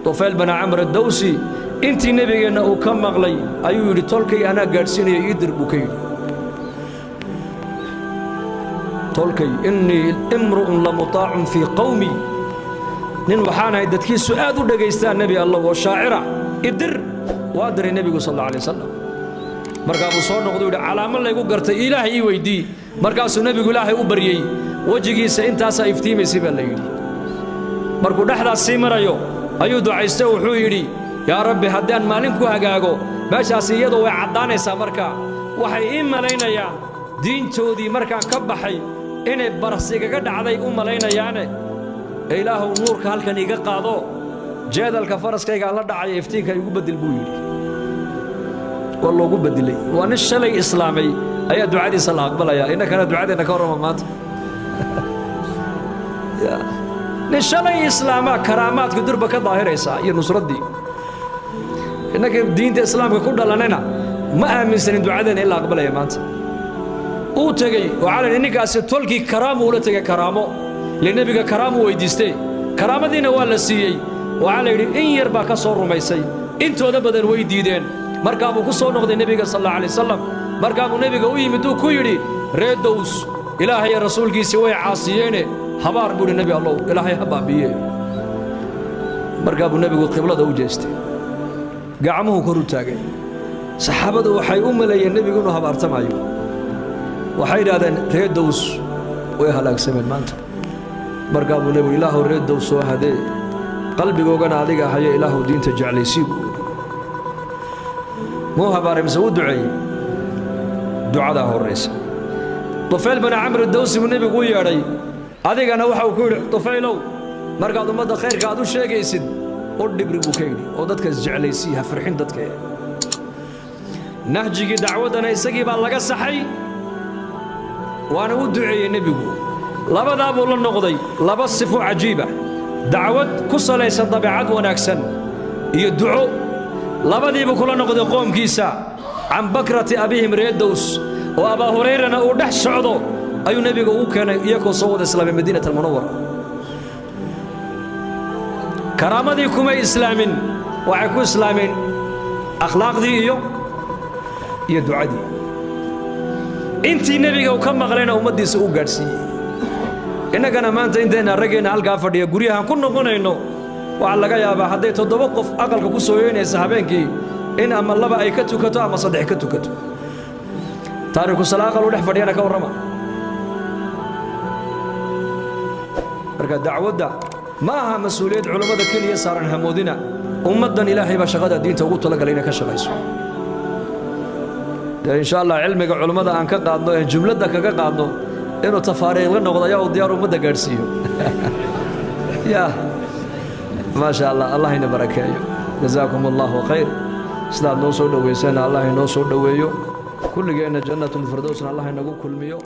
Tufayl bana Camr Addawsi intii nebigeenna uu ka maqlay ayuu yidhi, tolkay anaa gaadhsiinaya, ii dir buu ka yidhi. Tolkay, innii imru'un lamutaacun fii qawmi, nin waxaan ahay dadkiisu aad u dhagaystaan, nebi Allah, oo shaacira, idir. Waa diray nebigu sal alla alay wasalam. Markaa buu soo noqday, yidhi, calaamo laygu gartay Ilaahay ii weydii. Markaasuu nebigu Ilaahay u baryey, wejigiisa intaasaa iftiimaysay baa la yidhi. Markuu dhexdaas sii marayo ayuu ducaystay, wuxuu yidhi, yaa Rabbi, haddaan maalin ku hagaago meeshaasi iyadu way caddaanaysaa, markaa waxay ii malaynayaan diintoodii markaan ka baxay inay barasigaga dhacday u malaynayaane, ee Ilaahuw nuurka halkan iiga qaado, jeedalka faraskaygaan la dhacaya iftiinka igu beddel buu yidhi. Waa loogu beddelay. Waa nin shalay islaamay ayaa ducadiisa la aqbalayaa. Innakana ducadeenna ka warrama maanta. Nin shalay islaamaa karaamaadka durba ka daahiraysaa iyo nusraddii. Innaka diinta islaamka ku dhalanayna ma aaminsanin ducadeenna in la aqbalaya maanta. Uu tegey, waxaa la yidhi ninkaasi tolkii karaamu ula tegey, karaamo ile nebiga karaamuu weyddiistee, karaamadiina waa la siiyey. Waxaa la yidhi in yar baa ka soo rumaysay, intooda badan way diideen. Markaa buu ku soo noqday nebiga sal alla alay wasalam. Markaa buu nebiga u yimid, uu ku yidhi, reer Dows Ilaahay rasuulkiisii way caasiyeene, habaar buu yidhi, nebi Allow, Ilaahay ha baabiiye. Markaa buu nebigu qiblada u jeestay, gacmuhu kor u taagay. Saxaabadu waxay u maleeyeen nebigu inuu habaartamayo. Waxay yidhahdeen, reer Dows way halaagsameen maanta. Markaa buu nebigu, Ilaahuw reer Dows soo hadee, qalbigoogana adiga haye, Ilaahuw diinta jeclaysii buu yidhi. Muu habaaray mise wuu duceeyey? Ducadaa horraysa. Tufayl bana Camr Dawsi buu nebigu u yeedhay. Adigana waxa uu ku yidhi, Tufaylow, markaad ummadda khayrka aad u sheegaysid u dhibri buu ka yidhi, oo dadka isjeclaysii, ha farxin dadka. Nahjigii dacwaddana isagii baa laga saxay, waana u duceeyey nebigu. Labadaa buu la noqday, laba sifo cajiiba: dacwad ku salaysan dabeecad wanaagsan iyo duco. Labadiibuu kula noqday qoomkiisa can bakrati abihim reer Dows, oo Abaa Hurayrana uu dhex socdo ayuu nebiga ugu keenay iyakoo soo wada islaamay Madiinat Almunawara. Karaamadii kumay islaamin, waxay ku islaameen akhlaaqdii iyo ducadii. Intii nebiga uu ka maqlayna ummaddiisa uu gaadhsiiyey. Innagana maanta intayna raggeenna halkaa fadhiya guryahan ku noqonayno, waxaa laga yaabaa hadday 7 qof aqalka ku soo yeynaysa habeenkii in ama 2 ay ka tukato ama 3 ka tukato. Taariku sala aqal u dhex fadhiyana ka warrama. Marka dacwadda ma aha mas-uuliyad culammada keliya saaran, hamoodina. Ummaddan Ilaahay baa shaqada diinta ugu talagalay inay ka shaqayso. Dee insha Allah cilmiga culammada aan ka qaadno ee jumladda kaga qaadno inuu tafaariiq la noqdo ayaa uu diyaar ummadda gaadhsiiyo. Ya maasha Allah, Allah ina barakeeyo. Jazaakum Allahu khayr. Sidaad noo soo dhoweysana Allah inoo soo dhoweeyo kulligeenna, jannatulfirdowsna Allah inagu kulmiyo.